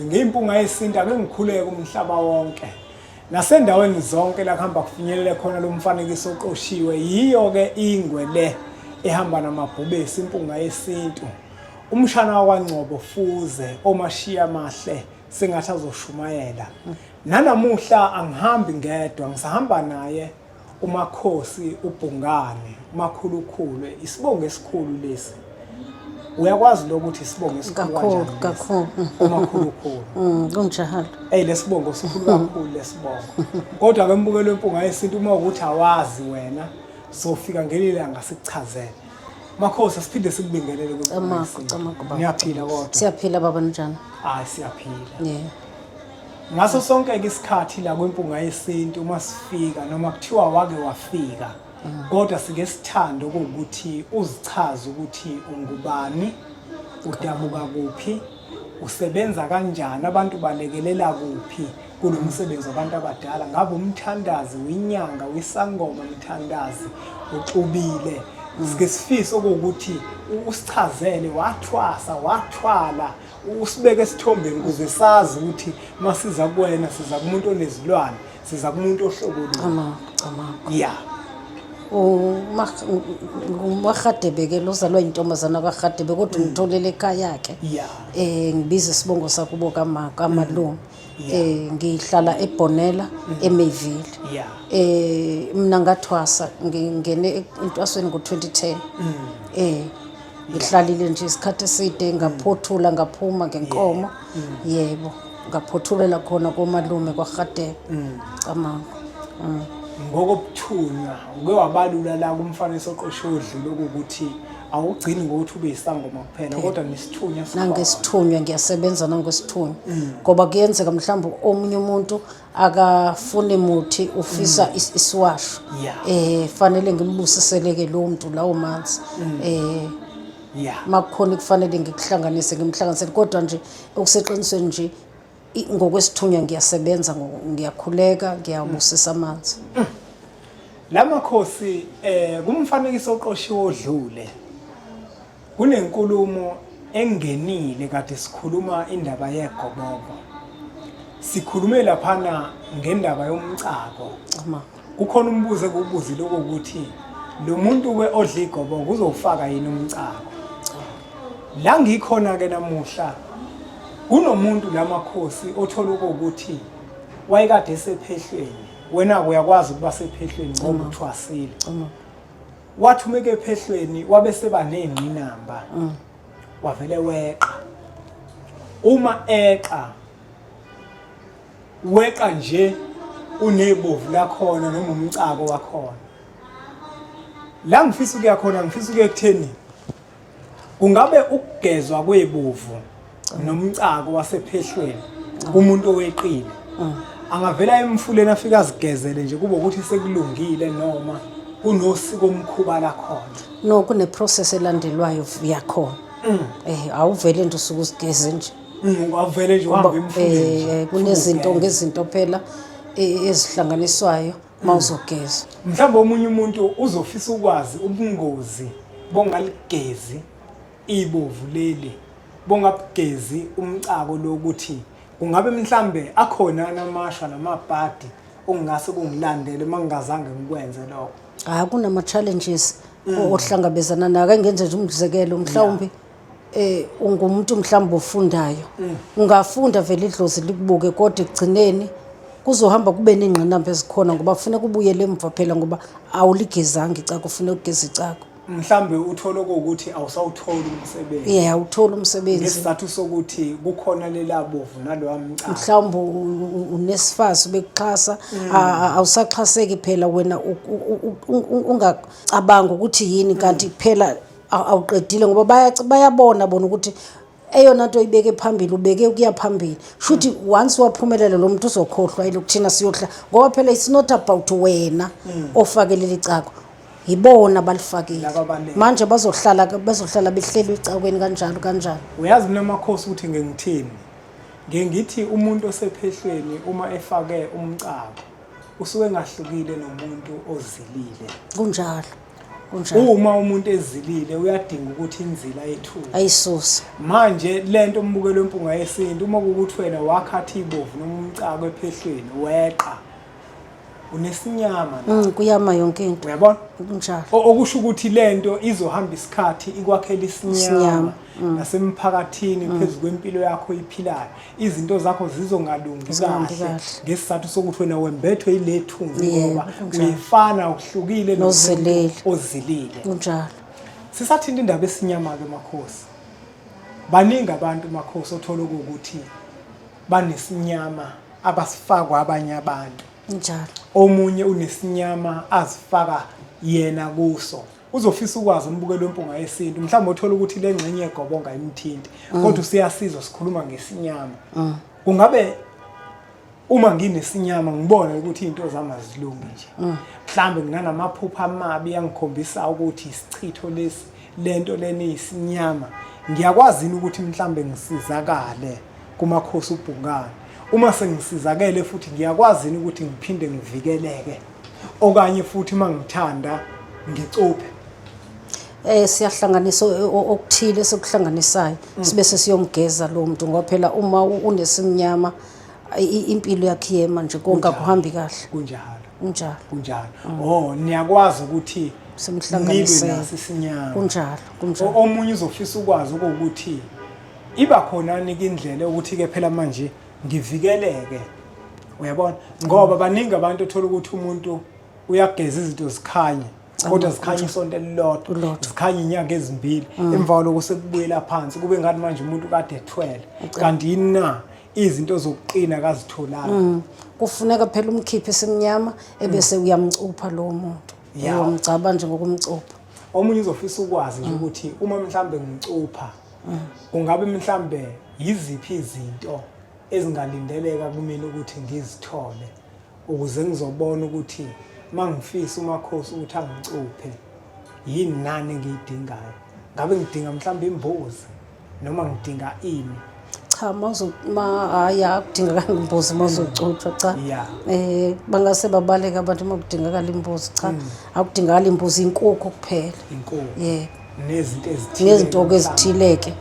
Ngiyimpunga yesintu, ake ngikhuleke umhlaba wonke nasendaweni zonke la kuhamba kufinyelele khona lo mfanekiso oqoshiwe. Yiyo-ke ingwe le ehamba namabhubesi, impunga yesintu, umshana wakwaNgcobo Fuze omashiya mahle sengathi azoshumayela. Nanamuhla angihambi ngedwa, ngisahamba naye uMakhosi uBhungane uMakhulukhulu, isibongo esikhulu lesi. Uyakwazi lokuthi isibongo esikhulu kakhulu kanjani lesi? Kakhulu. uMakhulukhulu. Kunjalo. Ey, lesibongo sikhulu kakhulu lesibongo. Kodwa ke mbukelo wempunga yesintu, uma ukuthi awazi wena, sofika ngelilanga sikuchazele. Makhosi, siphinde sikubingelele kwimpunga Camagu, yesintu. camagu baba. Niyaphila kodwa? Siyaphila baba, njani? Hayi, siyaphila. Yeah. Ngaso sonke ke isikhathi la kwimpunga yesintu uma sifika, noma kuthiwa wake wafika, kodwa sike sithande ukuthi uzichaze ukuthi ungubani, udabuka kuphi, usebenza kanjani, abantu balekelela kuphi kulo msebenzi wabantu abadala. Ngabe umthandazi, winyanga, wisangoma, mthandazi uxubile? Sike sifise okuwukuthi usichazele, wathwasa, wathwala, usibeke esithombeni ukuze sazi ukuthi masiza kuwena siza kumuntu onezilwane, siza kumuntu ohlobo luni. Camagu, camagu. Ya. NguMaRhadebe ke lo, ozalwa intombazana kaRhadebe, kodwa ngitholele ekhaya ke. Ngibiza isibongo sakubo kama kamalume. Ngihlala eBonela, eMayville. Mina ngathwasa, ngingene entwasweni ngo-2010. Ngihlalile nje isikhathi eside, ngaphothula, ngaphuma ngenkomo. Yebo, ngaphothulela khona komalume kwaRhadebe. Camagu. Ngokobuthunywa uke wabalula la kumfanekiso oqoshiwe odlule ukuthi awugcini ngokuthi ube yisangoma kuphela, kodwa nesithunywa sikhona. Nangesithunywa, ngiyasebenza nangesithunywa, ngoba kuyenzeka mhlawumbe omunye umuntu akafuni muthi, ufisa isiwasho. Fanele ngimbusiseleke lowo muntu lawo manzi. Makukhona kufanele ngikuhlanganise, ngimhlanganisele, kodwa nje okuseqinisweni nje ngokwesithunywa ngiyasebenza, ngiyakhuleka, ngiyabusisa amanzi. Lamakhosi, kumfanekiso oqoshiwe odlule kunenkulumo engenile kade sikhuluma indaba yegoboko. Sikhulume laphana ngendaba yomcako. Ama. Kukhona umbuzo ekuwubuzile ukuthi lo muntu ke odla igoboko uzowufaka yini umcako. La ngikhona ke namuhla kunomuntu lamakhosi othola ukuthi wayekade esephehlweni. Wena uyakwazi ukuba sephehlweni ngoba uthwasile. Ama. Wathi uma ephehlweni wabe seba nezingqinamba, wavele weqa. Uma eqa, weqa nje unebovu lakhona noma umcako wakhona. La ngifisa ukuya khona, ngifisa ukuya ekutheni kungabe ukugezwa kwebovu nomcako wasephehlweni kumuntu oweqile angavela emfuleni afike azigezele nje kube ukuthi sekulungile, noma kunosiko omkhuba lakhona? No, kune process elandelwayo yakhona. Awuvele nje usuke uzigeze nje. Awuvele nje uhambe emfuleni nje. Kunezinto ufike ugeze. Ngezinto phela ezihlanganiswayo mawuzogeza. Mhlawumbe omunye umuntu uzofisa ukwazi ubungozi bongaligezi ibovu leli, bongabugezi umcako lokuthi kungabe mhlambe akhona namashwa namabhadi okungase kungilandele uma ngingazange ngikwenze lokho. Hayi, kunama challenges ohlangabezana nawo. Ake ngenze nje umzekelo, mhlawumbe ungumuntu mhlawumbe ofundayo, ungafunda vele idlozi likubuke, kodwa ekugcineni kuzohamba kube nengqinamba ezikhona, ngoba kufuneka ubuyele emva phela, ngoba awuligezanga icako, kufuneka ugeze icako. Mhlambe uthole ukuthi awusawutholi umsebenzi. Yeah, awutholi umsebenzi. Ngesizathu sokuthi kukhona lelabovu nalowa mcako. Mhlawumbe unesifazi bekuxhasa, awusaxhaseki phela wena, ungacabanga ukuthi yini, kanti phela awuqedile, ngoba bayabona bona ukuthi eyona nto oyibeke phambili, ubeke ukuya phambili. Shuthi once waphumelela lo muntu uzokhohlwa ilokuthina siyohla, ngoba phela it's not about wena ofake leli cako, yibona balifakile. Laba abalele. Manje bazohlala behleli ecakweni kanjalo kanjalo. Uyazi mina makhosi ukuthi ngengithini? Ngiye ngithi umuntu osephehlweni uma efake umcako usuke engahlukile nomuntu ozilile. Kunjalo. Kunjalo. Uma umuntu ezilile uyadinga ukuthi inzila ayethule. Ayisuse. Manje lento umbukelo wempunga yesintu uma kukuthi wena wakhatha ibovu noma umcako ephehlweni weqa unesinyama la. Kuyama yonke into. Uyabona? Kunjalo. Okusho ukuthi lento izohamba isikhathi ikwakhela isinyama Isinyama, nasemphakathini phezu kwempilo yakho oyiphilayo. Izinto zakho zizongalungi Zingahambi kahle kahle. ngesizathu sokuthi wena wembethwe yile thunzi Yebo, ngoba kunjalo. uyifana uhlukile nomuntu Nozilile. ozilile. Kunjalo. Sisathinta indaba esinyama-ke makhosi. Baningi abantu makhosi othola ukuthi banesinyama abasifakwa abanye abantu. Njalo. Omunye unesinyama azifaka yena kuso. Uzofisa ukwazi umbukelo wempunga yesintu mhlawumbe othola ukuthi le ngxenye yegobonga imthinti kodwa usiyasizwa sikhuluma ngesinyama. Kungabe uma nginesinyama ngibone ukuthi izinto zami azilungi nje. Mhlawumbe nginanamaphupho amabi angikhombisa ukuthi isichitho lesi lento lena isinyama. Ngiyakwazi yini ukuthi mhlawumbe ngisizakale kumakhosi uBhungane. Uma sengisizakele futhi ngiyakwazi yini ukuthi ngiphinde ngivikeleke okanye futhi uma ngithanda ngicuphe. Siyahlanganisa okuthile esikuhlanganisayo sibe sesiyomgeza lo muntu ngoba phela uma unesimnyama impilo yakhe iyema nje konke akuhambi kahle. Kunjalo. Kunjalo. Kunjalo. Oh, niyakwazi ukuthi Simhlanganise. nilwe naso isinyama. Kunjalo, kunjalo. Omunye uzofisa ukwazi ukuthi iba khona nike indlela ukuthi ke phela manje ngivikeleke. Uyabona? Ngoba baningi abantu othola ukuthi umuntu uyageza izinto zikhanye kodwa zikhanye isonto elilodwa, Ulodwa. zikhanye inyanga ezimbili, emva kwaloko sekubuyela phansi kube ngathi manje umuntu kade ethwele kanti yini na izinto zokuqina kazitholanga. Kufuneka phela umkhiphe esimnyama ebese uyamcupha lowo muntu. Uyamgcaba nje ngokumcupha. Omunye uzofisa ukwazi nje ukuthi uma mhlambe ngicupha kungabe mhlambe yiziphi izinto ezingalindeleka kumina ukuthi ngizithole ukuze ngizobona ukuthi mangifisa umakhosi ukuthi angicuphe yini nani engiyidingayo. Ngabe ngidinga mhlambe imbuzi noma ngidinga ini? Cha, ma hayi akudingakala imbuzi mawuzocutshwa cha. Bangase babaleke abantu uma kudingakala imbuzi cha. Akudingakala imbuzi, inkukhu kuphela. Inkukhu. Yebo. Nezinto ezithile. Nezinto ezithile-ke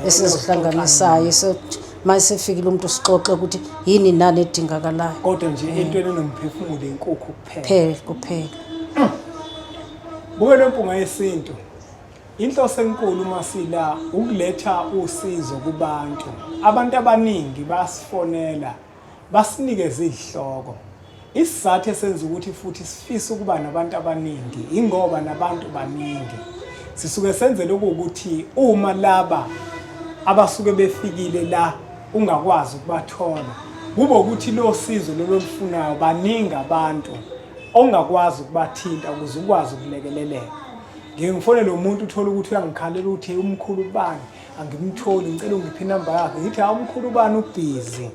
esizihlanganisayo. Uma sefikile umuntu sixoxe ukuthi yini nani edingakalayo. Kodwa nje entweni enomphefumulo inkukhu kuphela. Kuphela, kuphela. Buke lempunga yesintu. Inhloso enkulu masila ukuletha usizo kubantu. Abantu abaningi bayasifonela basinikeze izihloko. Isizathu esenza ukuthi futhi sifise ukuba nabantu abaningi ingoba nabantu baningi. Sisuke senzele ukuthi uma laba abasuke befikile la ungakwazi ukubathola, kube ukuthi lo sizo lolo olufunayo baningi abantu ongakwazi ukubathinta ukuze ukwazi ukulekeleleka. Ngike ngifonele umuntu uthole ukuthi uyangikhalela ukuthi umkhulu ubani angimtholi, ngicela ungiphe inamba yakhe. Ngithi hawu umkhulu ubani ubhizi.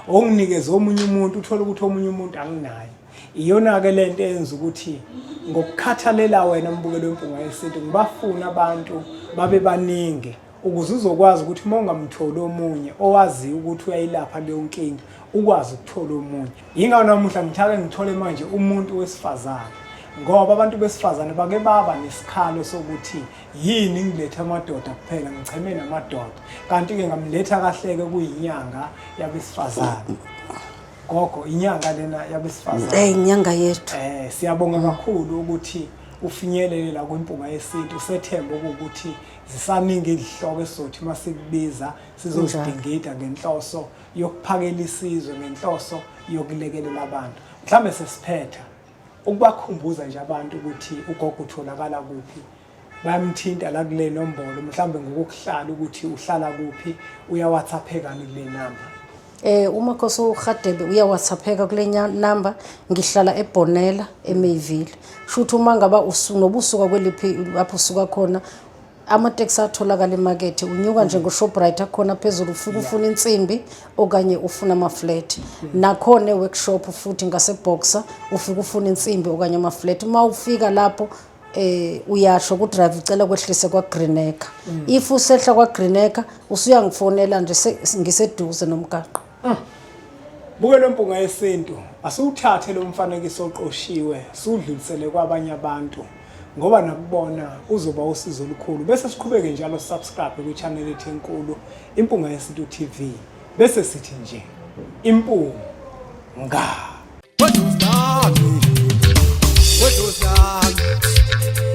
Onginikeze omunye umuntu uthole ukuthi omunye umuntu anginaye. Iyona-ke lento eyenza ukuthi ngokukhathalela wena mbukelo wempunga yesintu ngibafuna abantu babe baningi ukuze uzokwazi ukuthi uma ungamtholi omunye owaziyo ukuthi uyayilapha leyo nkinga ukwazi ukuthola omunye. Yingakho namuhla ngithake ngithole manje umuntu wesifazane ngoba abantu besifazane bake baba nesikhalo sokuthi yini ngilethe amadoda kuphela ngicheme namadoda, kanti-ke ngamletha kahleke kuyinyanga yabesifazane. Gogo, inyanga lena yabesifazane. Inyanga yethu. Siyabonga kakhulu ukuthi ufinyelele la kwimpunga yesintu. Sethemba ukuthi zisaningi izihloko esizothi uma sikubiza sizozidingida ngenhloso yokuphakela isizwe, ngenhloso yokulekelela abantu. Mhlambe sesiphetha ukubakhumbuza nje abantu ukuthi ugogo utholakala kuphi, bayamthinta la kule nombolo mhlambe ngokukuhlala ukuthi uhlala kuphi, uya-WhatsApp-ekani kule namba. Umakhosi uHadebe uya-WhatsApp-eka kule namba. Ngihlala eBonela eMayville. Shuthi uma ngaba noba usuka kweliphi lapho usuka khona, amateksi atholakala emakethe, unyuka nje ngo-Shoprite akhona phezulu, ufike ufuna insimbi okanye ufuna ama-flat. Nakhona e-workshop futhi ngase-Boxer ufike ufuna insimbi okanye ama-flat. Uma ufika lapho uyasho ku-driver ucela kwehlise kwa-Greenacre. If usehla kwa-Greenacre usuyangifonela nje ngiseduze nomgaqo. Buke lempunga yesintu, asiwuthathe lo mfanekiso oqoshiwe siwudlulisele kwabanye abantu. ngoba nakubona uzoba usizo olukhulu. Bese siqhubeke njalo subscribe kwi-channel yethu enkulu Impunga Yesintu TV. Bese sithi nje impunga. Weduzane, weduzane.